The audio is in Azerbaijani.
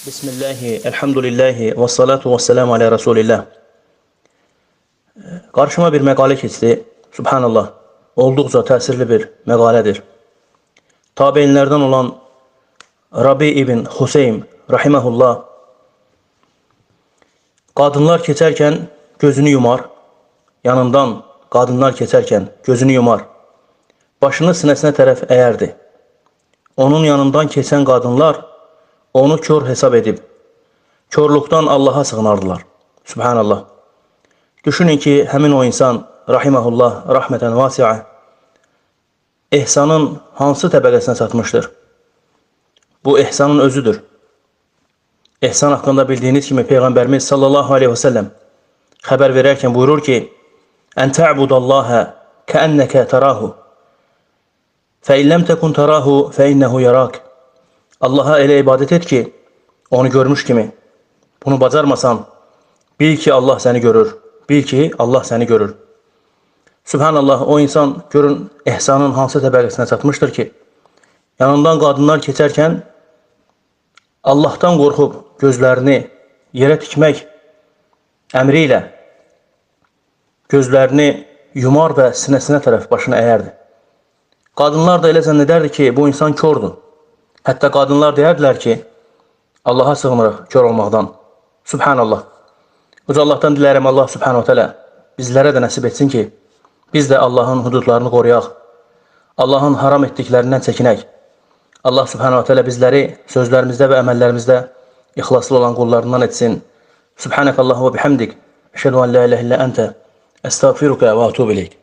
Bismillahi, elhamdülillahi və salatu və selamu alə Rasulillah. Qarşıma bir məqalə keçdi. Subhanallah, olduqca təsirli bir məqalədir. Tabeinlərdən olan Rabi ibn Huseym rahimehullah qadınlar keçərkən gözünü yumar, yanından qadınlar keçərkən gözünü yumar, başını sinəsinə tərəf əyərdi. Onun yanından keçən qadınlar onu kör hesab edib, körlükdən Allaha sığınardılar. Subhanallah. Düşünün ki, həmin o insan, rahimehullah, rahmeten vasi'a, ehsanın hansı təbəqəsinə çatmışdır? Bu ehsanın özüdür. Ehsan haqqında bildiyiniz kimi Peyğəmbərimiz sallallahu aleyhi və səlləm xəbər verərkən buyurur ki, Ən tə'budallaha kəənnəkə tərahu, fə illəm təkun tərahu fə innəhu yarak. Allaha elə ibadət et ki, onu görmüş kimi. Bunu bacarmasan, bil ki Allah səni görür. Bil ki Allah səni görür. Sübhanallah, o insan görün ehsanın hansı təbəqəsinə çatmışdır ki, yanından qadınlar keçərkən Allahdan qorxub gözlərini yerə tikmək əmri ilə gözlərini yumar və sinəsinə tərəf başını əyərdi. Qadınlar da elə zənn edərdi ki, bu insan kördür. Hətta qadınlar deyərdilər ki, Allaha sığınırıq kör olmaqdan. Subhanallah. Uca Allahdan dilərəm, Allah Subhanahu teala bizlərə də nəsib etsin ki, biz də Allahın hududlarını qoruyaq. Allahın haram etdiklərindən çəkinək. Allah Subhanahu teala bizləri sözlərimizdə və əməllərimizdə ixlaslı olan qullarından etsin. Subhanakallah və bihamdik. Əşhədu en la ilahe illə ente. Estağfiruka və etûbü ileyk.